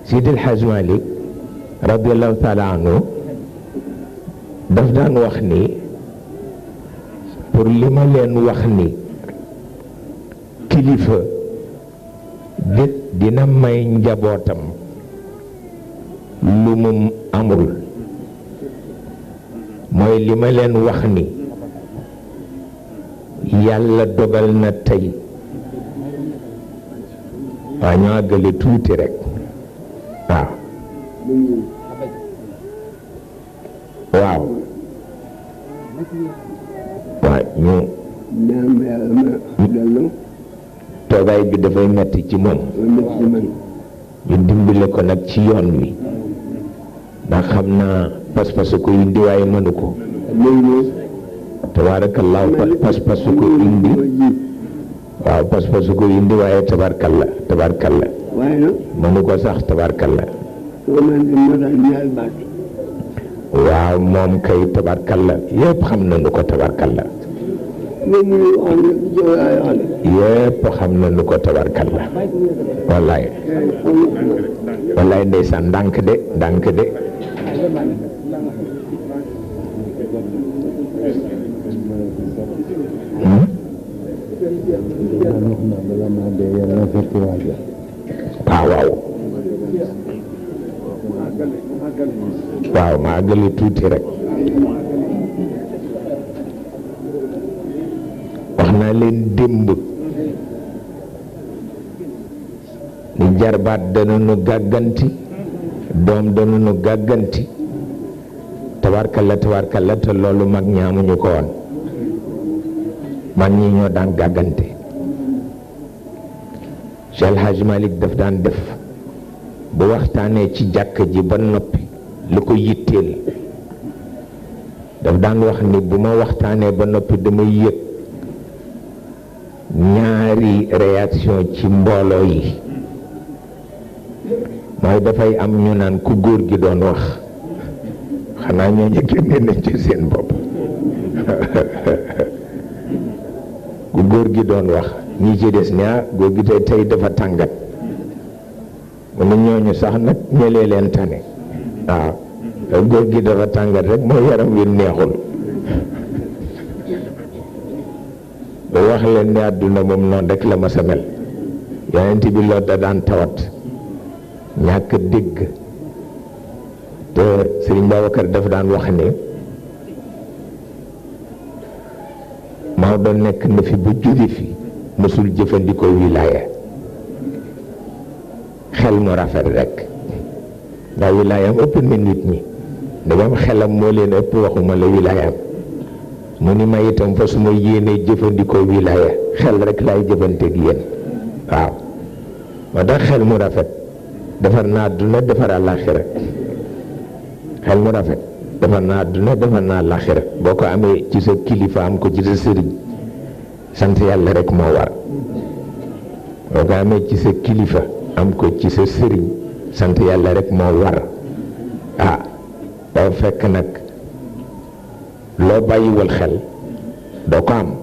Seydi El Hadji Malick radiallahu taala anhu daf daan wax ni pour li ma leen wax ni kilifa dina may njabootam lu mu amul mooy li ma leen wax ni yàlla dogal na tey waaw ñu àggale tuuti rek waaw waaw ñu toogaay bi dafay metti ci moom ñu dimbale ko nag ci yoon wi ndax xam naa pas-pasu ko indi waaye mënu ko tabaarakallaa pas-pasu ko indi waaw pas-pasu ko indi waaye tabaarkalla mënu ko sax tabaarkalla waaw moom kay tabaarkalla yëpp xam nañu ko tabaarkalla yëpp xam nañu ko tabaarkalla wallaay ndeysaan ndànk de waaw ma àggali tuuti rek wax naa leen démb ni jarbaat dana nu gàgganti doom dana nu gàgganti tabarkalla te loolu mag ñaamuñu ko woon mag ñi ñoo daan gàggante Cheikh El Hadji Malick daf daan def bu waxtaanee ci jàkk ji ba noppi lu ko yitteel daf daan wax ni bu ma waxtaanee ba noppi damay yëg ñaari réaction ci mbooloo yi mooy dafay am ñu naan ku góor gi doon wax xanaa ñooñu génne nañ ci seen bopp ku góor gi doon wax ñi ci des ne góor gi tey dafa tàngat mu ne ñooñu sax nag ñëlee leen tane waaw góor gi dafa tàngat rek moo yaram wi neexul ba wax leen ne àdduna moom noonu rek la ma sa mel yonent bi loolu da daan tawat ñàkk dégg te Sëriñ Babacar dafa daan wax ne Maodo nekk na fi bu jóge fi mësul jëfandikoo wilaaya xel mu rafet rek ndax wilaayam ëpp na nit ñi ndegam xelam moo leen ëpp waxuma la wilaayam mu ni ma itam fa su ma yéenee jëfandikoo wilaaya xel rek laay jëfanteeg yéen waaw moo tax xel mu rafet defar na àdduna defar àllaaxira xel mu rafet defar na àdduna defar na àllaaxira boo ko amee ci sa kilifa am ko ci sa sëriñ sant yàlla rek moo war boo ko amee ci sa kilifa am ko ci sa sëriñ sant yàlla rek moo war dafa fekk nag loo bàyyiwul xel doo ko am